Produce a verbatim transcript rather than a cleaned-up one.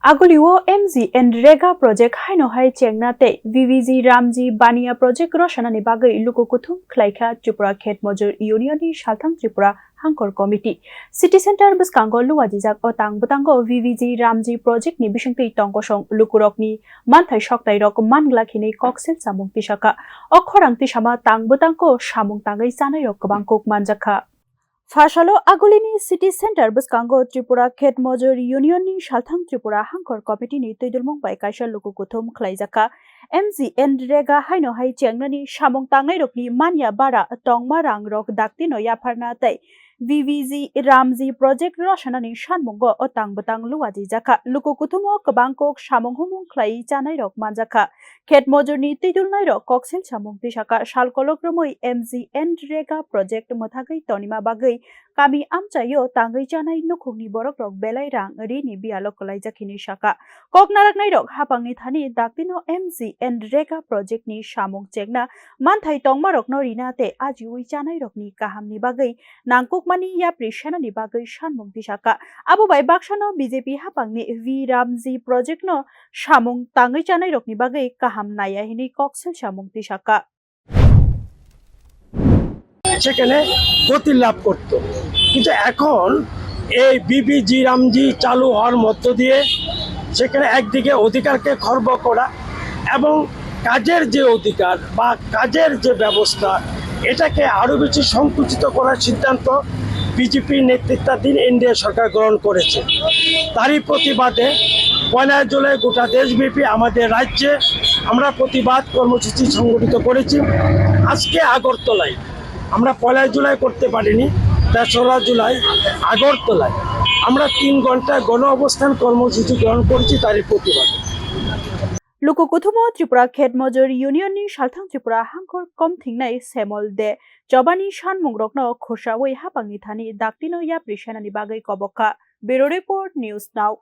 Agulio M G N Rega project haino hai chengna tei V V G Ramji Baniya project rwsanani bagwi luku kuthum khlaikha Tripura Khet Mojur Union ni Salthang Tripura Hangkor Committee. City Center bwskango luajijak o tang bwtango V V G Ramji project ni bisingtwi tongkosong lukurokni manthai soktairok manglak hinwi koksil samung tisaka. O khorang tisama tang bwtango samung tangwi chanairok kwbang kuk manjakha. Phasalo agulini City Center bwskango Tripura Khet Mojur Union ni Salthang Tripura Hangkor Committee ni twidulmung bai kaisa luku kuthum khlaijakha. M G N Rega haino hai chengnani samung tangnairokni manya bara tongma rangrok daktino yapharna tei V V G Ramji project rwsanani sanmungo o tang bwtang luajijakha. Luku kuthumo kwbang kok samung humung khlai chanairok manjakha. Khet mojurni twidulnairok koksil samung tisaka sal kolok romwi M G N Rega project mwthagwi tonima bagwi kami amchaio tangwi chanai nukhungni borokrok belai rang rini biyalo kwlaijak hinwi saka. Kok naraknairok hapangni thani daktino M G N Rega project ni samung chengna manthai tongmarokno rina tei ajiwi chanairokni kahamni bagwi nangkukmani yapri senani bagwi sanmung tisaka. Abo bai baksano B J P hapangni V Ramji project no samung tangwi chanairokni bagwi kaham naiya hinwi koksil samung tisaka. সেখানে গতি লাভ করত। কিন্তু এখন এই বিবিজি রামজি চালু হওয়ার মধ্য দিয়ে সেখানে একদিকে অধিকারকে খর্ব করা এবং কাজের যে অধিকার বা কাজের যে ব্যবস্থা, এটাকে আরও বেশি সংকুচিত করার সিদ্ধান্ত বিজেপি নেতৃত্বাধীন এনডিএ সরকার গ্রহণ করেছে। তারই প্রতিবাদে পয়লা জুলাই গোটা দেশব্যাপী আমাদের রাজ্যে আমরা প্রতিবাদ কর্মসূচি সংগঠিত করেছি। আজকে আগরতলায় আমরা পয়লা জুলাই করতে পারিনি, তেসরা জুলাই আগরতলায় আমরা তিন ঘন্টা গণ অবস্থান কর্মসূচি গ্রহণ করেছি তারই প্রতিবাদে। Luku kuthumo Tripura Khet Mojur Union ni Salthang Tripura Hangkor kom thingnai Semol De Chobani sanmungrokno khursawi hapangni thani daktino yapri senani bagwi kobokha. Bureau Report, News Now.